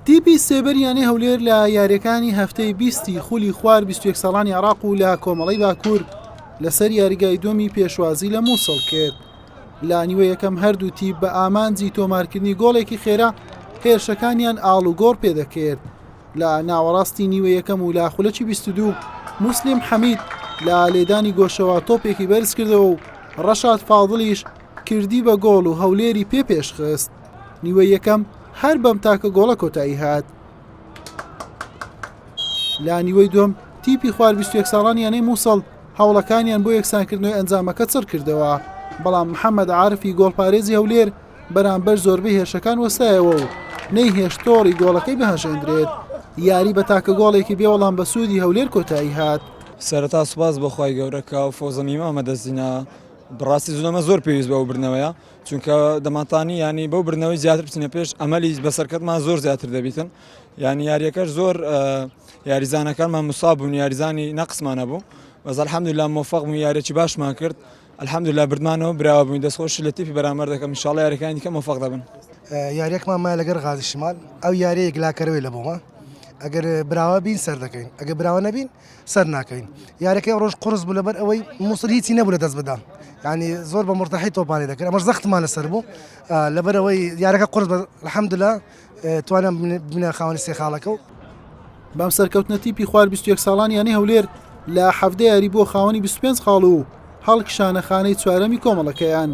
تیپی سێبەر یانەی هەولێر لە یاریەکانی هەفتەی بیستی خولی خوار 21 ساڵانی عراق و لە کۆمەڵەی باکوور لەسەر یاریگای دووەمی پێشوازی لە مووسڵ کرد. لە نیوە یەکەم هەردوو تیپ بە ئامانجی تۆمارکردنی گۆڵێکی خێرا هێرشەکانیان ئاڵوگۆڕ پێدەکرد. لە ناوەڕاستی نیوە یەکەم و لە خولەکی 22 موسلیم حەمید لە لێدانی گۆشەوە تۆپێکی بەرزکردەوە و ڕەشاد فاضلیش کردی بە گۆڵ و هەولێری پێ پێشخست. نیوەی یەکەم هەر بەم تاکە گۆڵە کۆتایی هات. لە نیوەی دووەم تیپی خوار 21 ساڵان یانەی مووسڵ هەوڵەکانیان بۆ یەکسانکردنەوەی ئەنجامەکە چڕ کردەوە، بەڵام محەممەد عارفی گۆڵپارێزی هەولێر بەرامبەر زۆربەی هێرشەکان وەستایەوە و نەیهێشت تۆڕی گۆڵەکەی بهەژێندرێت. یاری بە تاکە گۆڵێکی بێوەڵام بە سوودی هەولێر کۆتایی هات. سەرەتا سوپاس بۆ خوای گەورە کە ئەو فەوزە میمە بەدەستهینا، بەڕاستی زلەمە زۆر پێویست بە ئەو بردنەوەیە، چونکە دەمانتانی ینی بەو بردنەوەی زیاتر بچینە پێش ئەمەلی بەسەرکەتمان زۆر زیاتر دەبیتن یعنی یاریەکەش زۆر یاریزانەکانمان مساب بوون یاریزانی نەقسمانە بوو بەس الحەمدلله مۆفق بوو یاریی باشمان کرد الحەمدلله بردمانەوە براوە بووین دەستخۆش لە تیپی بەرامبەر دەکەم ان شاء الله یاریەکانی دیکە مۆفق دەبن. یاریەکمان مایە لەگەر غازی شمال ئەو یاریە یەکلاکەرەوەی لە بۆمە ئەگەر براوە بین سەر دەکەین ئەگەر براوە نەبین سەر ناکەوین یاریەکەی ڕۆژ قرس بوو لەبەر ئەوەی مووسڵ هیچی نەبوو لە دەست بدە ینی زۆر بە مرتاحی تۆپانی دەکرد ئەمەش زەختمان لەسەر بوو لەبەر ئەوەی یارەکە قرس بە الحەمدلله توانم بنە خاوەنی سێ خاڵەکە و بەم سەرکەوتنە تیپی خوار 21 ساڵان یانەی هەولێر لە حەڤدە یاری بووە خاوەنی 25 خاڵ و هەڵکشانە خانەی چوارەمی کۆمەڵەکەیان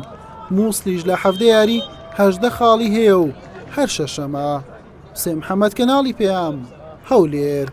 مووسڵیش لە حەڤدە یاری هەژدە خاڵی هەیە و هەر شەشەمە. حوسێن محەمەد کەناڵی پەیام، هەولێر.